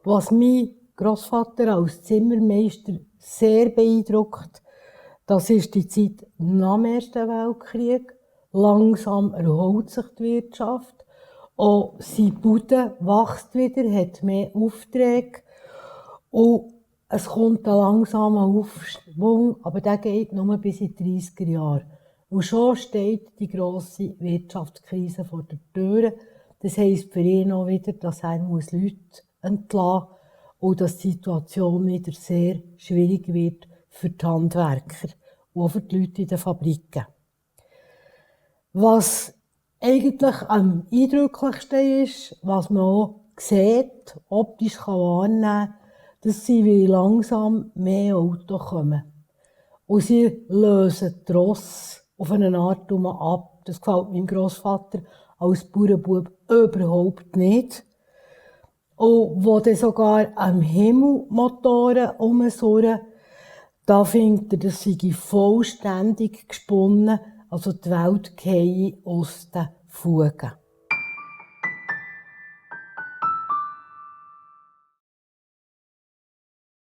Was mein Grossvater als Zimmermeister sehr beeindruckt, das ist die Zeit nach dem Ersten Weltkrieg. Langsam erholt sich die Wirtschaft. Auch sein Bude wächst wieder, hat mehr Aufträge. Und es kommt ein langsamer Aufschwung, aber der geht nur bis in die 30er Jahre. Und schon steht die grosse Wirtschaftskrise vor der Tür. Das heisst für ihn auch wieder, dass er Leute entlassen muss und dass die Situation wieder sehr schwierig wird für die Handwerker und auch für die Leute in den Fabriken. Was eigentlich am eindrücklichsten ist, was man auch sieht, optisch wahrnehmen kann, dass sie wie langsam mehr Autos kommen. Und sie lösen die Rosse auf eine Art ab. Das gefällt meinem Grossvater als Bauernbub überhaupt nicht. Und wo dann sogar am Himmel Motoren rumsurren, da findet er, das sei vollständig gesponnen, also die Welt gehe aus den Fugen.